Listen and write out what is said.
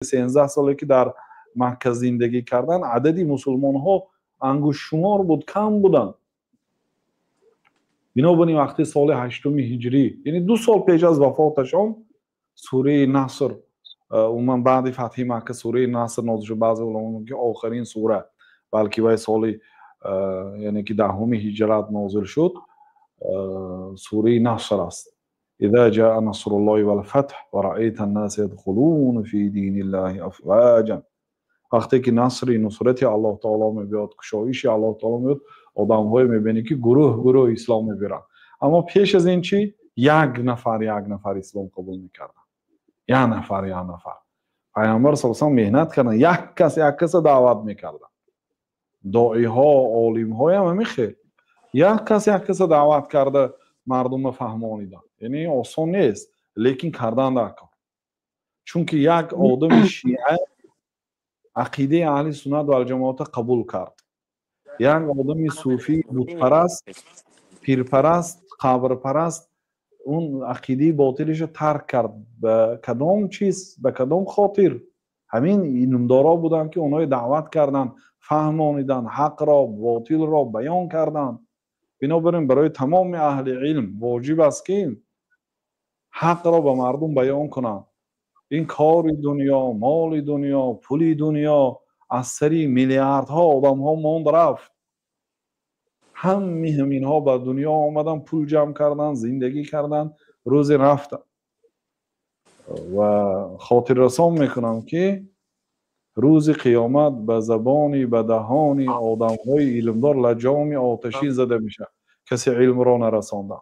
13 соле ки дар Макка зиндагӣ карданд, адади мусулмонҳо ангуштшумор буд, кам буданд. Бинобар ин вақти соли ҳаштуми ҳиҷрӣ, яъне 2 сол пеш аз вафоташон, сураи Наср, умуман баъди фатҳи Макка сураи Наср нозил шуд. Баъзе уламо ки охирин сура, балки вай соли, яъне ки 10-уми ҳиҷрат нозил шуд, сураи Наср аст. إذا جاء نصر الله والفتح ورأيت الناس يدخلون في دين الله أفواجا. Вақте ки насри нусрати Аллоҳ таоло мебиёд, кушоиши Аллоҳ таоло мебиёд, одамҳое мебинӣ, ки гурӯҳ гурӯҳ ислом мебиранд. Аммо пеш аз ин чӣ? Як нафар, як нафар ислом қабул мекарданд, як нафар, як нафар. Пайғамбар са салам меҳнат карданд, як кас, як каса даъват мекарданд. Доиҳо, олимҳоям ҳамин хел як кас, як каса даъват карда, мардумро фаҳмониданд. Яъне осон нест, лекин кардан дар кор, чунки як одами шиа ақидаи аҳли суннат валҷамоата қабул кард, як одами суфӣ, бутпараст, пирпараст, қабрпараст он ақидаи ботилиша тарк кард. Ба кадом чиз, ба кадом хотир? Ҳамин илмдоро буданд, ки онҳое даъват карданд, фаҳмониданд, ҳақро, ботилро баён карданд. Бинобар ин барои тамоми аҳли илм воҷиб аст, ки ҳақро ба мардум баён кунанд. Ин кори дунё, моли дунё, пули дунё аз сари миллиардҳо одамҳо монд, рафт. Ҳамми ҳаминҳо ба дунё омаданд, пул ҷамъ карданд, зиндагӣ карданд, рӯзе рафтанд. Ва хотиррасон мекунам, ки рӯзи қиёмат ба забони, ба даҳони одамҳои илмдор лаҷоми оташин зада мешавад, касе илмро нарасонда.